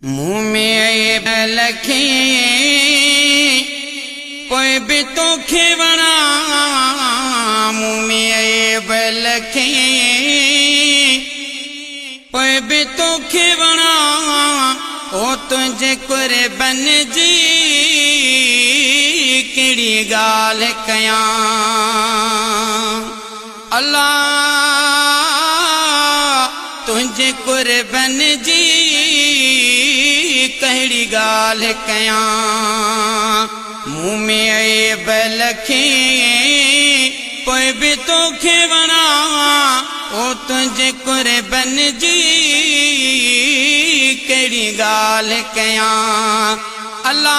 مون ۾ عيب لکين، پوء به توکي وڻان. مون ۾ عيب لکين، پوء به توکي وڻان. او تنهنجي قربن جي ڪهڙي ڳالهه ڪيان. الله تنهنجي قربن جي ڪهڙي ڳالهه ڪيان. مون ۾ عيب لکين، پوء به توکي وڻان. او تنهنجي قربن جي ڪهڙي ڳالهه ڪيان. الله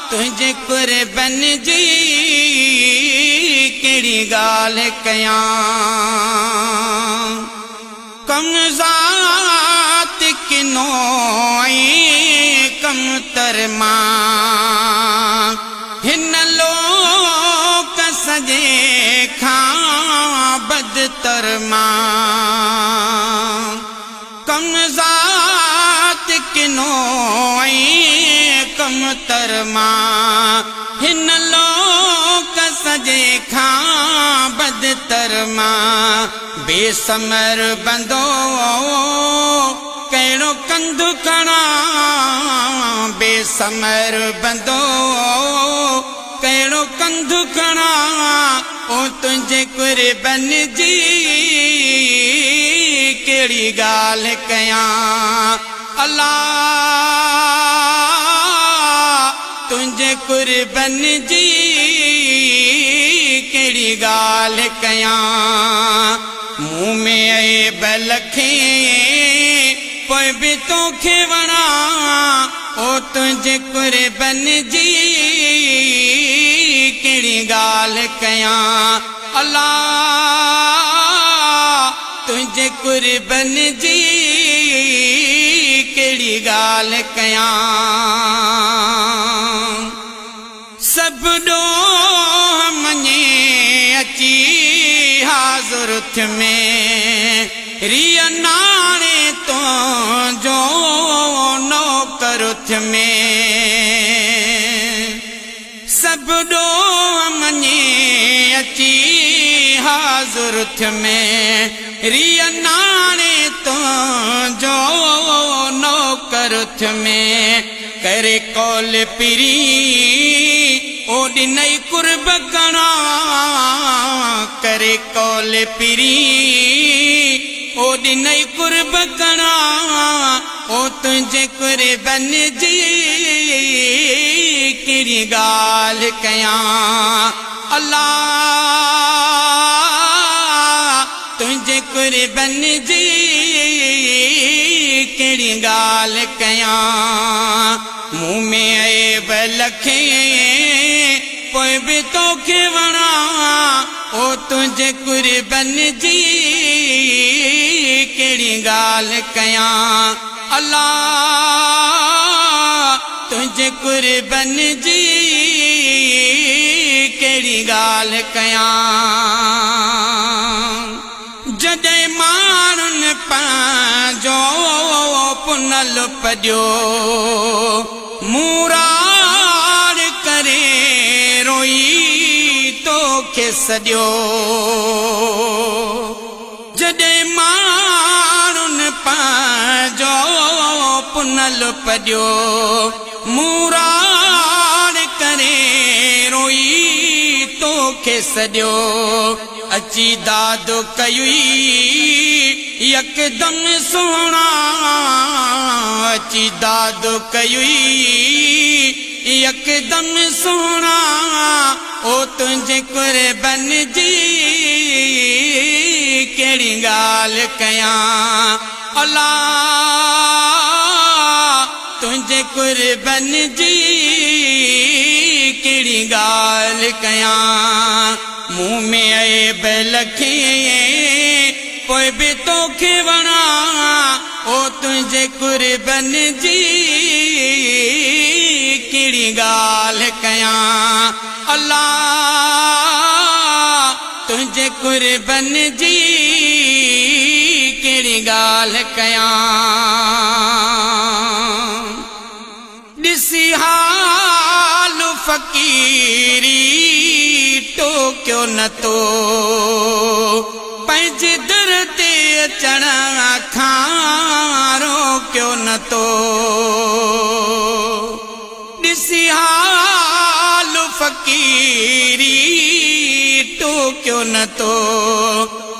تنهنجي قربن جي ڪهڙي ڳالهه ڪيان. ڪم ذات ڪنو ۽ ڪمتر مان، هن لوڪ سڄي کان بدتر مان. ڪم ذات ڪنو ۽ ڪمتر مان، هن لوڪ سڄي کان بدتر مان. بي ثمر بندو ڪهڙو ڪنڌ کڻان، بي ثمر بندو ڪهڙو ڪنڌ کڻان. او تنهنجي قربن جي ڪهڙي ڳالهه ڪيان. الله تنهنجي قربن جي ڪهڙي ڳالهه ڪيان. مون ۾ عيب لکين، پوء به توکي وڻان. او تنهنجي قربن جي ڪهڙي ڳالهه ڪيان. الله تنهنجي قربن جي ڪهڙي ڳالهه ڪيان. سڀ ڏوهه مڃي اچي حاضر ٿيم، ريء ناڻي تنهنجو نوڪر ٿيم. سڀ ڏوهه مڃي اچي حاضر ٿيم، ريء ناڻي تنهنجو نوڪر ٿيم. ڪري قول پرين او ڏنئي قرب ڪڻا، ڪري قول پرين او ڏنئي قرب ڪڻا. او تنهنجي قربن جي ڪهڙي ڳالهه ڪيان. الله تنهنجي قربن جي ڪهڙي ڳالهه ڪيان. مون ۾ عيب لکين، پوء به توکي وڻان. او تنهنجي قربن جي ڪهڙي ڳالهه ڪيان. الله تنهنجي قربن جي ڪهڙي ڳالهه ڪيان. جڏهن ماڻهن پنهنجو پنل پڏيو، مون راڙ ڪري روئي توکي سڏيو. جڏهن ماڻهن پنهنجو پنل پڏيو، مون راڙ ڪري روئي توکي سڏيو. اچي داد ڪيئي يڪدم سهڻا، اچي داد ڪيئي يڪدم سهڻا. او تنهنجي قربن جي ڪهڙي ڳالهه ڪيان. الله تنهنجي قربن جي ڪهڙي ڳالهه ڪيان. مون ۾ عيب لکين، پوء به توکي وڻان. او تنهنجي قربن جي ڪهڙي ڳالهه ڪيان. الله تنهنجي قربن جي ڪهڙي. ڳالهه ڪيان. ڏسي حال فقيري ٽوڪيو نه تو، پنهنجي در تي اچڻ کان روڪيو نه تو. ڏسي حال فقيري ٽوڪيو نه تو،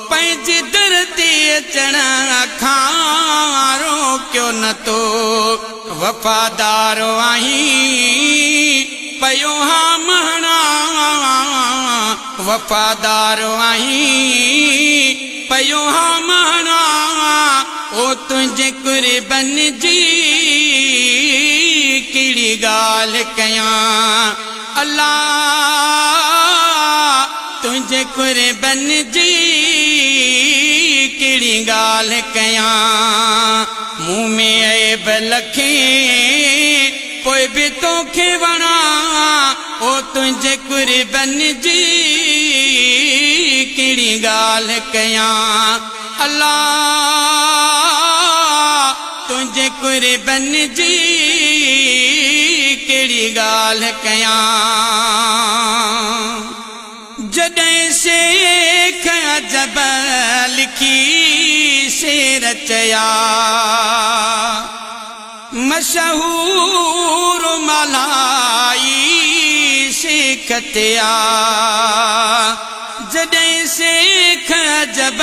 پنهنجي در تي اچڻ کان روڪيو نه تو. وفادار آهين پيو ها مهڻا، وفادار آهين پيو ها مهڻا، او تنهنجي قربن جي ڪهڙي ڳالهه ڪيان. الله تنهنجي قربن جي ڪهڙي ڳالهه ڪيان. مون ۾ عيب لکين پوء به توکي وڻان، او تنهنجي قربن جي ڪهڙي ڳالهه ڪيان. الله تنهنجي قربن جي ڪهڙي ڳالهه ڪيان. جڏهن شيخ عجب لکي شعر چيا، مشهور مالهائي شيخ ٿيا. جڏهن شيخ عجب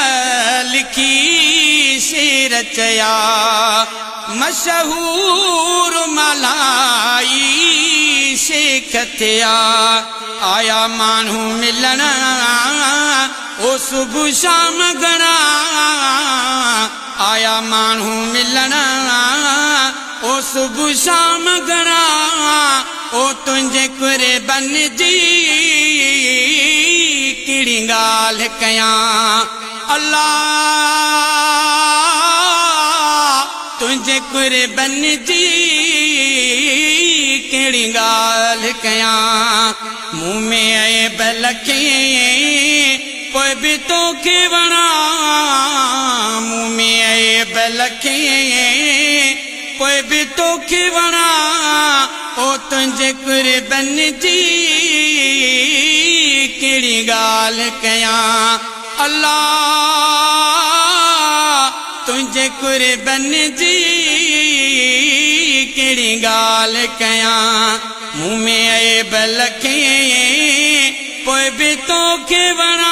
لکي شعر چيا، مشهور مالهائي شيخ ٿيا. آيا ماڻهو ملڻ او صبح شام گهڻا، آيا ماڻهو ملڻ او صبح شام گهڻا، او تنهنجي قربن جي ڪهڙي ڳالهه ڪيان. الله تنهنجي قربن جي ڪهڙي ڳالهه ڪيان. مون ۾ عيب لکين پوء به توکي وڻان، مون ۾ عيب لکين پوء به توکي وڻان، او تنهنجي قربن جي ڪهڙي ڳالهه ڪيان. الله تنهنجي قربن جي ڪهڙي ڳالهه ڪيان. مون ۾ عيب لکين پوء به توکي وڻان.